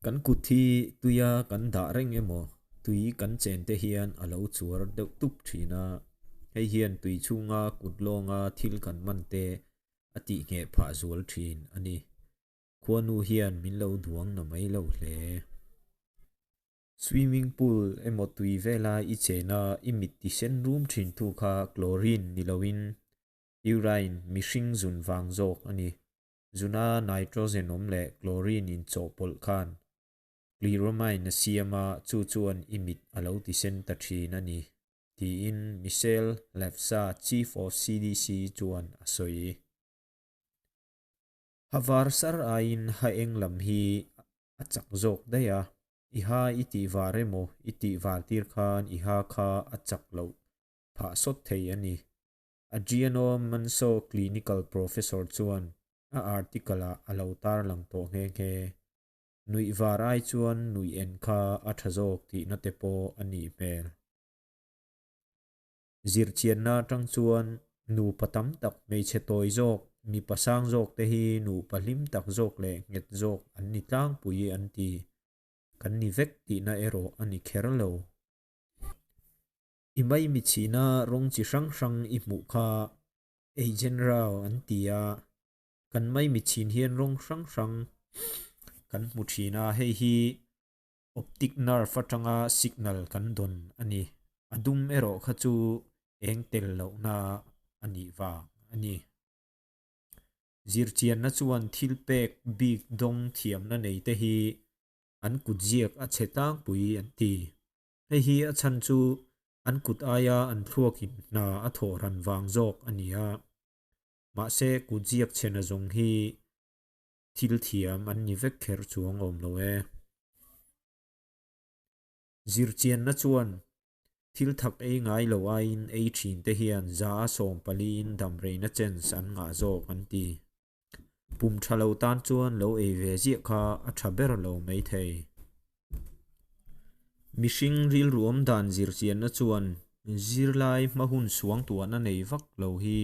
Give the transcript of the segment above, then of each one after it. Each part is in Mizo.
Kan kut hi tuia kan dah reng emaw tui kan chen te hian a lo chuar deuh tup thin a, hei hian tui chhunga kut lawnga thil kan man te a tih ngheh phah zual thin a ni. Khuanu hian min lo duang na mai lo hle. Swimming pool emaw tui vela i chena i mit ti sen rum thin thu kha chlorine ni loin urine mihring zun vang zawk a ni. Zuna nitrogen awm leh chlorine inchawhpawlh khan clearamine a siam a, chu chuan i mit a lo ti sen ta thin a ni, tiin Michelle Lefsa, Chief of CDC chuan a sawi. Ha var sar aiin ha eng lam hi a chak zawk daih a, i ha i tih var emaw i tih var tir khan i ha kha a chak loh phah sawt thei a ni. Adriano Manso Clinical Professor chuan a article ah a lo tarlang tawh nghe nghe. Nuih var ai chuan nuih en kha a tha zawk tihna te pawh a nih hmel. Zirchianna atang chuan nupa tam tak hmeichhe tawi zawk, mipa sang zawk te hi nupa hlim tak zawk leh nghet zawk an ni tlangpui an ti. Kan ni vek tihna erawh a ni kher lo. I maimichhina rawng chi hrang hrang i hmuh kha Agent Rao an ti a, kan maimichhin hian rawng hrang hrang kan hmu thin a, hei hi optic nerve atanga signal kan dawn a ni. A dum erawh kha chu eng tel lohna a nih vang a ni. Zirchianna chuan thil pek bik dawng thiamna nei te hi an kutziak a chhe tlangpui an ti. Hei hi a chhan chu an kut aia an thluakin hna a thawh ran vang zawk a ni a. Mahse kutziak chhena zawng hi thil thiam an ni vek kher chuang awm lo e. Zirchianna chuan thil thak ei ngai lo aiin ei thin te hian 140 in damreina chance an ngah zawk an ti. Pum tha lo tan chuan lo ei ve ziah kha a tha ber lo mai thei. Mihring rilru awm dan zirchianna chuan zirlai hma hun suangtuahna nei vak lo hi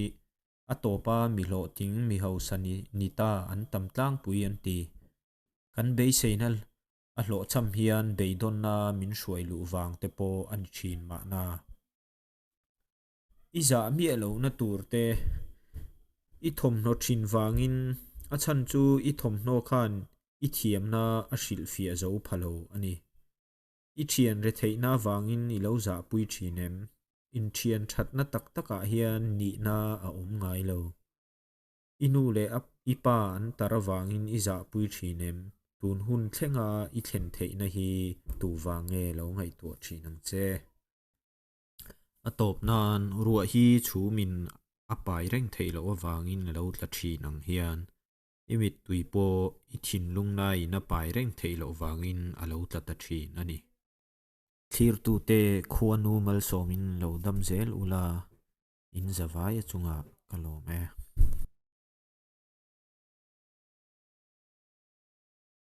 a tawpa mi hlawhtling mi hausa ni ni ta an tam tlangpui an ti. Kan beiseina a hlawhchham hian beidawnna min hruai luh vang te pawh a ni thin mahna. I zah miah lohna tur te i thawmhnaw thin vangin a chhan chu i thawmhnaw khan i thiamna a hrilhfiah zo pha lo a ni. I thian retheihna vangin i lo zahpui thin em? Inthian thatna tak takah hian nihna a awm ngai lo. I nu leh i pa an tar avangin i zahpui thin em? Tun hun thlenga i thlen theihna hi tu vang nge lo ngaihtuah thin ang che? A tawp nan ruah hi chhumin a pai reng theih loh avangin a lo tla thin ang hian i mittui pawh i thinlung laiin a pai reng theih loh vangin a lo tla ta thin a ni. Thlirtute khuanu malsawmin lo dam zel ula, in zavai a chungah ka lawm e.